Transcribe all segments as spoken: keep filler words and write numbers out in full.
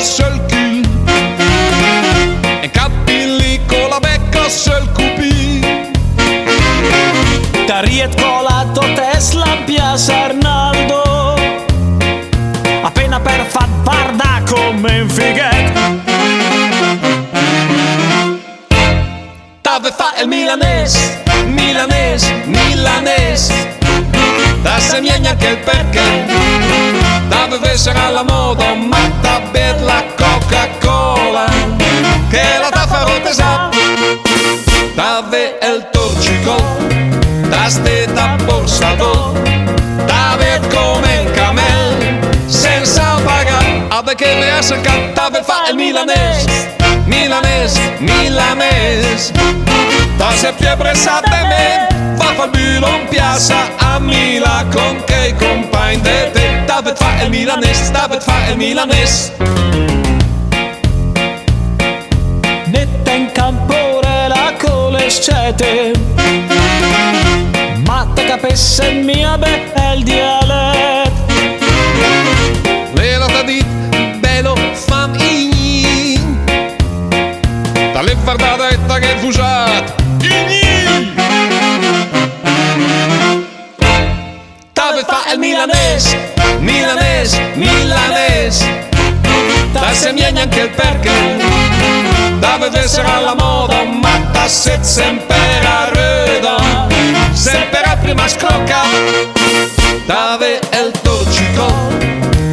Söl cül. E capì lé co la beca söl cupì. T'ariet colà töt sla 'n piassa Arnaldo, apena per fat vardà come un fighet. T'ave fà el milanes, milanes, milanes. Ta se mia gnanca el perché. T'ave vess a la moda, ma ta beve la Coca-Cola, che la ta fa rotesà. T'ave el torcicol, ta sté ta borsa d'ol. T'ave come un camel, sensa pagà. Ave che ve ha cercà, t'ave fà el milanes. Milanes, milanes, ta se piö pressà de me, va fà el bülo in piassa a Mila con chei compagn de te. T'ave fà el milanes, t'ave fà el milanes. Nett en camp pure la colescete, ma te capesse mia be el dialet. Lela t'ha dit, belo, fam ignì. T'ha lé vardada e t'ha ghet vusat: ignì! T'ave fà el milanes, milanes, milanes. Ta se mia gnanca el perché. T'ave vess a la moda, ma ta set semper a röda, semper a prima sclocca. T'ave el torcicol,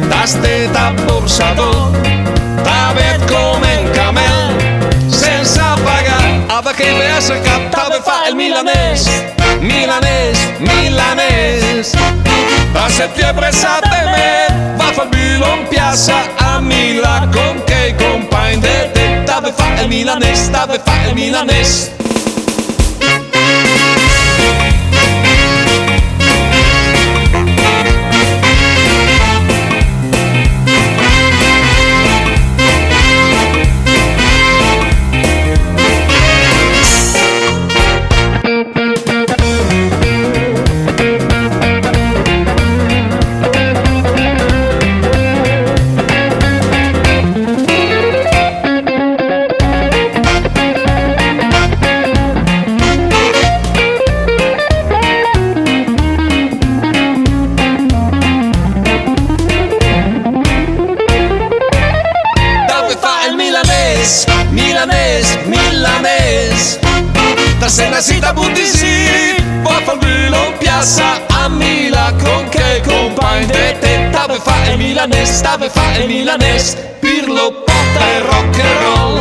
ta sté ta borsa d'ol, ta beve come un camel, sensa pagà. Ave che ve ha cercà, t'ave fà el milanes, milanes, milanes. Ta se piö pressà de me, va fà el bülo in piassa a Mila con chei compagn de te. T'ave fà el milanes, t'ave fà el milanes. T'ave fà el milanes, milanes, milanes. Ta se nasì ta buti sü, va fà el bülo in piassa a Mila con chei compagn de te. T'ave fà el milanes, t'ave fà el milanes. Pirlo, pota e rock and roll,